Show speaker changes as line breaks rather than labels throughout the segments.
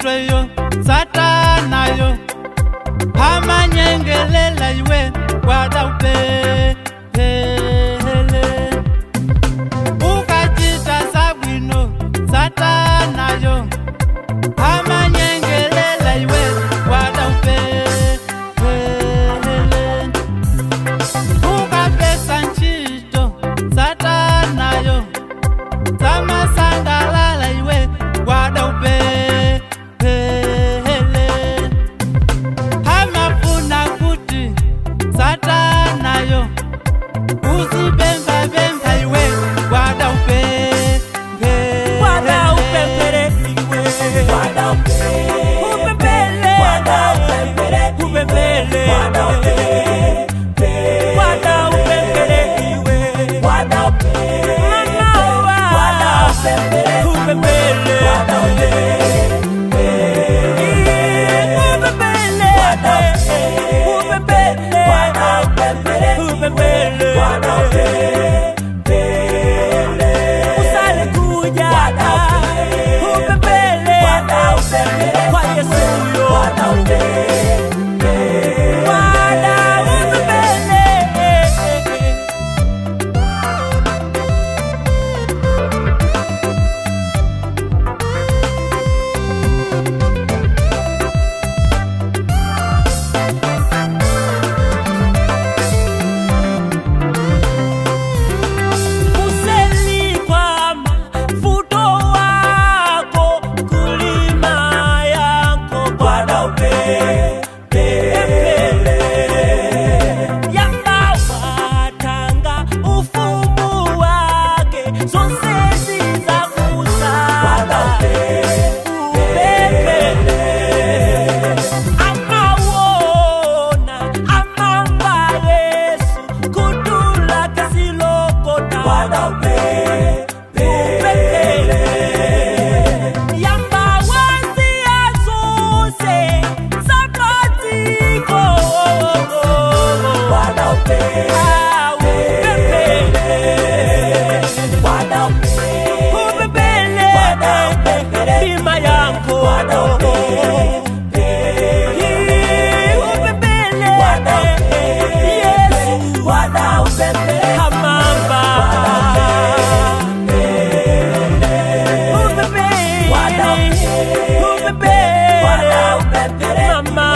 ntchitoyo satanayo amanyengelela iwe gwada upemphele. Ukachita zabwino satanayo amanyengelela iwe gwada upemphele. Ukapesa ntchito satanayo samasangalala iwe gwada upemphele. Amafuna kuti satanayo uzibemba-bemba iwe gwada upemphele.
Gwada upemphele iwe.
Gwada
Upemphele.
Gwada upemphele.
Upemphele.
Gwada
Gwada upemphele iwe.
Gwada
Mama wa.
Gwada upemphele.
Upemphele.
Gwada
Upemphele.
Gwada
Upemphele.
Gwada upemphele.
Upemphele.
Gwada upemphele.
Usale kuja.
Gwada
Upemphele.
Gwada upemphele.
Kwa Yesu yo.
Gwada upemphele.
Gwada upemphele. Uselikwama futo wako kulima yako.
Gwada upemphele.
Yamba watanga ufumu wake zonse zizakusa.
Gwada
Upepele. Amawona amamba Yesu kudula kesilokota.
Gwada upemphele.
Yamba waziya zose zapatiko.
Gwada
Upepele.
Gwada
Upepele.
Gwada upemphele.
Bima yanko.
Gwada upemphele.
Upepele.
Gwada
Yesu.
Gwada upemphele.
Hamamba. Upepele.
Gwada
Upepele.
Gwada upemphele.
Mama.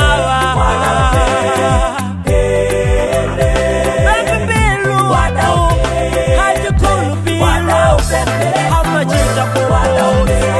Gwada upemphele.
Upepele.
Gwada
Hajikulupilo.
Gwada upemphele.
Amajita
Gwada
kuboza.
upemphele.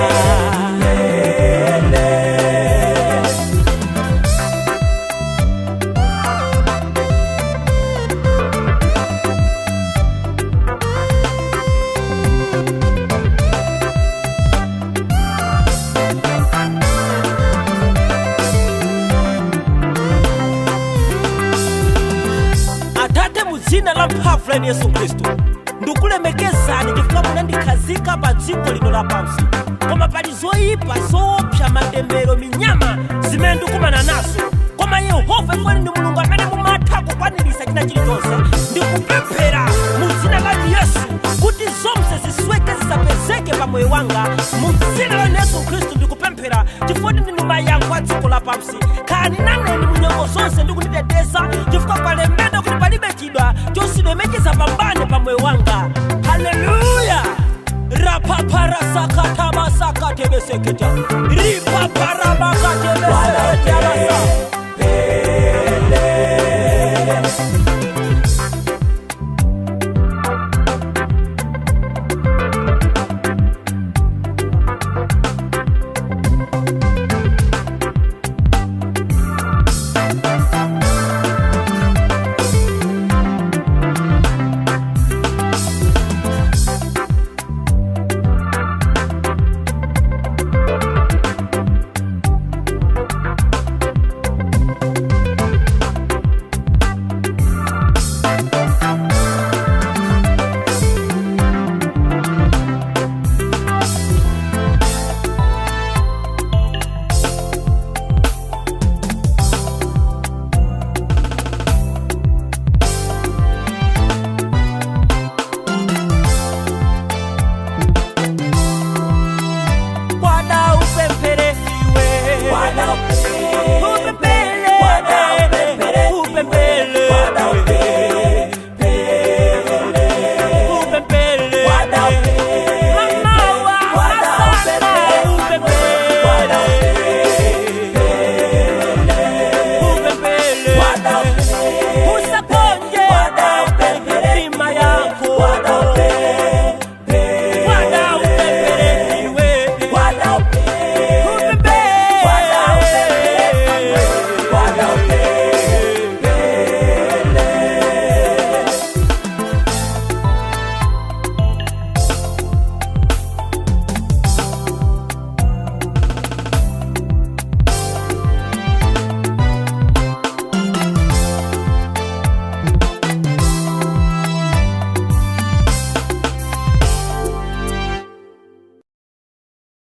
Atate, mu dzina la mphamvu la Yesu Khristu, ndikulemekezani chifukwa munandikhazika pa dziko lino lapansi, koma pali zoyipa, zoopsa, matembero, minyama zimene ndikumana nazo. Koma Yehova, ifweni ndi Mulungu amene mumatha kukwanirisa china chilichonse. Ndikupemphera mu dzina la Yesu kuti zonse zisweke, zisapezeke pa moyo wanga. Mu dzina la Yesu Khristu ndikupemphera, chifukwa ndinu mayankho a dziko lapansi. Khalani naneni munyengo zonse ndikunditeteza, chifukwa palembedwa kuti palibe chida chosidwemecheza pambane pa moyo wanga. Haleluya! Rapaparasakatabasakatebeseketa.